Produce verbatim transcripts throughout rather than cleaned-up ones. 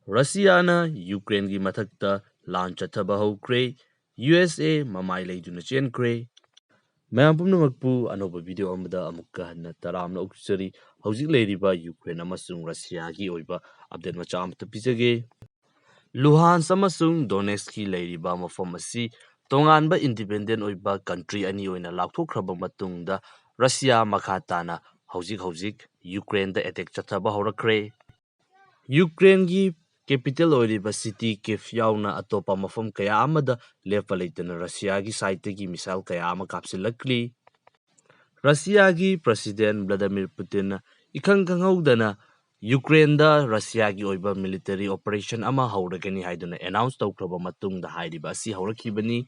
ꯔꯁꯤꯌꯥꯅ ꯌꯨꯀ꯭ꯔꯦꯟꯒꯤ ꯃꯊꯛꯇ ꯂꯥꯟ ꯆꯠꯊꯕ ꯍꯧꯈ꯭ꯔꯦ꯫ ꯌꯨ ꯑꯦꯁ ꯑꯦ ꯃꯃꯥꯏ ꯂꯩꯗꯨꯅ ꯆꯦꯟꯈ꯭ꯔꯦ꯫ ꯃꯌꯥꯝ ꯄꯨꯝꯅꯃꯛꯄꯨ ꯑꯅꯧꯕ ꯚꯤꯗꯤꯑꯣ ꯑꯃꯗ ꯑꯃꯨꯛꯀ ꯍꯟꯅ ꯇꯔꯥꯝꯅ ꯑꯣꯛꯆꯔꯤ꯫ ꯍꯧꯖꯤꯛ ꯂꯩꯔꯤꯕ ꯌꯨꯀ꯭ꯔꯦꯟ ꯑꯃꯁꯨꯡ ꯔꯁꯤꯌꯥꯒꯤ ꯑꯣꯏꯕ ꯑꯞꯗꯦꯠ ꯃꯆꯥ ꯑꯃꯇ ꯄꯤꯖꯒꯦ꯫ ꯂꯨꯍꯥꯟꯁ ꯑꯃꯁꯨꯡ ꯗꯣꯅꯦꯁꯀꯤ ꯂꯩꯔꯤꯕ ꯃꯐꯝ ꯑꯁꯤ ꯇꯣꯉꯥꯟꯕ ꯏꯟꯗꯤꯄꯦꯟꯗꯦꯟ ꯑꯣꯏꯕ ꯀꯟꯇ꯭ꯔꯤ ꯑꯅꯤ ꯑꯣꯏꯅ ꯂꯥꯎꯊꯣꯛꯈ꯭ꯔꯕ ꯃꯇꯨꯡꯗ ꯔꯁꯤꯌꯥ ꯃꯈꯥ ꯇꯥꯅ ꯍꯧꯖꯤꯛ ꯍꯧꯖꯤꯛ ꯌꯨꯀ꯭ꯔꯦꯟꯗ ꯑꯦꯇꯦꯛ ꯆꯠꯊꯕ ꯍꯧꯔꯛꯈ꯭ꯔꯦ꯫ ꯌꯨꯀ꯭ꯔꯦꯟꯒꯤ ꯀꯦꯄꯤꯇꯦꯜ ꯑꯣꯏꯔꯤꯕ ꯁꯤꯇꯤ ꯀꯤꯐ ꯌꯥꯎꯅ ꯑꯇꯣꯞꯄ ꯃꯐꯝ ꯀꯌꯥ ꯑꯃꯗ ꯂꯦꯞꯄ ꯂꯩꯇꯅ ꯔꯁꯤꯌꯥꯒꯤ ꯁꯥꯏꯠꯇꯒꯤ ꯃꯤꯁꯥꯏꯜ ꯀꯌꯥ ꯑꯃ ꯀꯥꯞꯁꯤꯜꯂꯛꯂꯤ꯫ ꯔꯁꯤꯌꯥꯒꯤ ꯄ꯭ꯔꯁꯤꯗꯦꯟ ꯚ꯭ꯂꯥꯗꯤꯃꯤꯔ ꯄꯨꯇꯤꯟꯅ ꯏꯈꯪ ꯈꯪꯍꯧꯗꯅ ꯌꯨꯀ꯭ꯔꯦꯟꯗ ꯔꯁꯤꯌꯥꯒꯤ ꯑꯣꯏꯕ ꯃꯤꯂꯤꯇꯔꯤ ꯑꯣꯄꯔꯦꯁꯟ ꯑꯃ ꯍꯧꯔꯒꯅꯤ ꯍꯥꯏꯗꯨꯅ ꯑꯦꯅꯥꯎꯟꯁ ꯇꯧꯈ꯭ꯔꯕ ꯃꯇꯨꯡꯗ ꯍꯥꯏꯔꯤꯕ ꯑꯁꯤ ꯍꯧꯔꯛꯈꯤꯕꯅꯤ꯫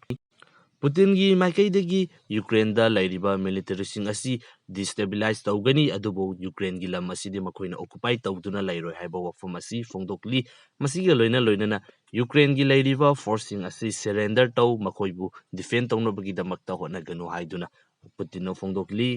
ꯄꯨꯇꯤꯟꯒꯤ ꯃꯥꯏꯀꯩꯗꯒꯤ ꯌꯨꯀ꯭ꯔꯦꯟꯗ ꯂꯩꯔꯤꯕ ꯃꯤꯂꯤꯇꯔꯤꯁꯤꯡ ꯑꯁꯤ ꯗꯤꯁꯇꯦꯕꯤꯂꯥꯏꯁ ꯇꯧꯒꯅꯤ, ꯑꯗꯨꯕꯨ ꯌꯨꯀ꯭ꯔꯦꯟꯒꯤ ꯂꯝ ꯑꯁꯤꯗꯤ ꯃꯈꯣꯏꯅ ꯑꯣꯀꯨꯄꯥꯏ ꯇꯧꯗꯨꯅ ꯂꯩꯔꯣꯏ ꯍꯥꯏꯕ ꯋꯥꯐꯝ ꯑꯁꯤ ꯐꯣꯡꯗꯣꯛꯂꯤ꯫ ꯃꯁꯤꯒ ꯂꯣꯏꯅ ꯂꯣꯏꯅꯅ ꯌꯨꯀ꯭ꯔꯦꯟꯒꯤ ꯂꯩꯔꯤꯕ ꯐꯣꯔꯁꯁꯤꯡ ꯑꯁꯤ ꯁꯔꯦꯟꯗꯔ ꯇꯧ, ꯃꯈꯣꯏꯕꯨ ꯗꯤꯐꯦꯟ ꯇꯧꯅꯕꯒꯤꯗꯃꯛꯇ ꯍꯣꯠꯅꯒꯅꯨ ꯍꯥꯏꯗꯨꯅ ꯄꯨꯇꯤꯟꯅ ꯐꯣꯡꯗꯣꯛꯂꯤ꯫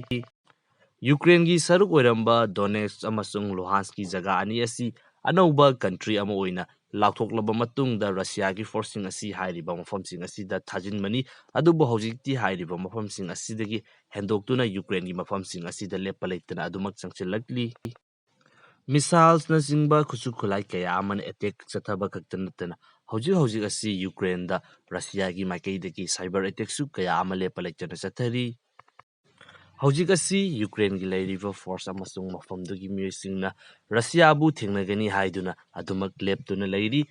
ꯌꯨꯀ꯭ꯔꯦꯟꯒꯤ ꯁꯔꯨꯛ ꯑꯣꯏꯔꯝꯕ ꯗꯣꯅꯦꯠꯁ ꯑꯃꯁꯨꯡ ꯂꯨꯍꯥꯟꯁꯀꯤ ꯖꯒꯥ ꯑꯅꯤ ꯑꯁꯤ ꯑꯅꯧꯕ ꯀꯟꯇ꯭ꯔꯤ ꯑꯃ ꯑꯣꯏꯅ ꯂꯥꯎꯊꯣꯛꯂꯕ ꯃꯇꯨꯡꯗ ꯔꯁꯤꯌꯥꯒꯤ ꯐꯣꯔꯁꯁꯤꯡ ꯑꯁꯤ ꯍꯥꯏꯔꯤꯕ ꯃꯐꯝꯁꯤꯡ ꯑꯁꯤꯗ ꯊꯥꯖꯤꯟꯕꯅꯤ꯫ ꯑꯗꯨꯕꯨ ꯍꯧꯖꯤꯛꯇꯤ ꯍꯥꯏꯔꯤꯕ ꯃꯐꯝꯁꯤꯡ ꯑꯁꯤꯗꯒꯤ ꯍꯦꯟꯗꯣꯛꯇꯨꯅ ꯌꯨꯀ꯭ꯔꯦꯟꯒꯤ ꯃꯐꯝꯁꯤꯡ ꯑꯁꯤꯗ ꯂꯦꯞꯄ ꯂꯩꯇꯅ ꯑꯗꯨꯃꯛ ꯆꯪꯁꯤꯜꯂꯛꯂꯤ꯫ ꯃꯤꯁꯥꯏꯜꯁꯅꯆꯤꯡꯕ ꯈꯨꯠꯁꯨ ꯈꯨꯠꯂꯥꯏ ꯀꯌꯥ ꯑꯃꯅ ꯑꯦꯇꯦꯛ ꯆꯠꯊꯕ ꯈꯛꯇ ꯅꯠꯇꯅ ꯍꯧꯖꯤꯛ ꯍꯧꯖꯤꯛ ꯑꯁꯤ ꯌꯨꯀ꯭ꯔꯦꯟꯗ ꯔꯁꯤꯌꯥꯒꯤ ꯃꯥꯏꯀꯩꯗꯒꯤ ꯁꯥꯏꯕꯔ ꯑꯦꯇꯦꯛꯁꯨ ꯀꯌꯥ ꯑꯃ ꯂꯦꯞꯄ ꯂꯩꯇꯅ ꯆꯠꯊꯔꯤ꯫ ꯍꯧꯖꯤꯛ ꯑꯁꯤ ꯌꯨꯀ꯭ꯔꯦꯟꯒꯤ ꯂꯩꯔꯤꯕ ꯐꯣꯔꯁ ꯑꯃꯁꯨꯡ ꯃꯐꯝꯗꯨꯒꯤ ꯃꯤꯑꯣꯏꯁꯤꯡꯅ ꯔꯁꯤꯌꯥꯕꯨ ꯊꯦꯡꯅꯒꯅꯤ ꯍꯥꯏꯗꯨꯅ ꯑꯗꯨꯃꯛ ꯂꯦꯞꯇꯨꯅ ꯂꯩꯔꯤ꯫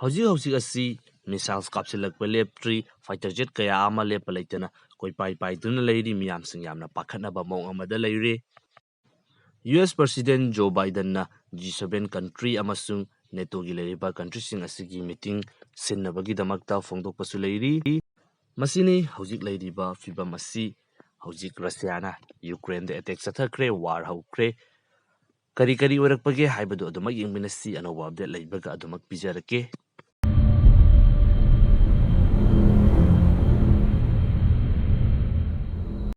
ꯍꯧꯖꯤꯛ ꯍꯧꯖꯤꯛ ꯑꯁꯤ ꯃꯤꯁꯥꯏꯜꯁ ꯀꯥꯞꯁꯤꯜꯂꯛꯄ ꯂꯦꯞꯇ꯭ꯔꯤ, ꯐꯥꯏꯇꯔ ꯖꯦꯠ ꯀꯌꯥ ꯑꯃ ꯂꯦꯞꯄ ꯂꯩꯇꯅ ꯀꯣꯏꯄꯥꯏ ꯄꯥꯏꯗꯨꯅ ꯂꯩꯔꯤ, ꯃꯤꯌꯥꯝꯁꯤꯡ ꯌꯥꯝꯅ ꯄꯥꯈꯠꯅꯕ ꯃꯑꯣꯡ ꯑꯃꯗ ꯂꯩꯔꯦ꯫ ꯌꯨ ꯑꯦꯁ ꯄ꯭ꯔꯁꯤꯗꯦꯟ ꯖꯣ ꯕꯥꯏꯗꯟꯅ ꯖꯤ ꯁꯚꯦꯟ ꯀꯟꯇ꯭ꯔꯤ ꯑꯃꯁꯨꯡ ꯅꯦꯇꯣꯒꯤ ꯂꯩꯔꯤꯕ ꯀꯟꯇ꯭ꯔꯤꯁꯤꯡ ꯑꯁꯤꯒꯤ ꯃꯤꯇꯤꯡ ꯁꯤꯟꯅꯕꯒꯤꯗꯃꯛꯇ ꯐꯣꯡꯗꯣꯛꯄꯁꯨ ꯂꯩꯔꯤ꯫ ꯃꯁꯤꯅꯤ ꯍꯧꯖꯤꯛ ꯂꯩꯔꯤꯕ ꯐꯤꯕꯝ ꯑꯁꯤ꯫ ꯍꯧꯖꯤꯛ ꯔꯁꯤꯌꯥꯅ ꯌꯨꯀ꯭ꯔꯦꯟꯗ ꯑꯦꯇꯦꯛ ꯆꯠꯊꯈ꯭ꯔꯦ, ꯋꯥꯔ ꯍꯧꯈ꯭ꯔꯦ꯫ ꯀꯔꯤ ꯀꯔꯤ ꯑꯣꯏꯔꯛꯄꯒꯦ ꯍꯥꯏꯕꯗꯨ ꯑꯗꯨꯃꯛ ꯌꯦꯡꯃꯤꯟꯅꯁꯤ, ꯑꯅꯧꯕ ꯑꯞꯗꯦꯠ ꯂꯩꯕꯒ ꯑꯗꯨꯃꯛ ꯄꯤꯖꯔꯛꯀꯦ꯫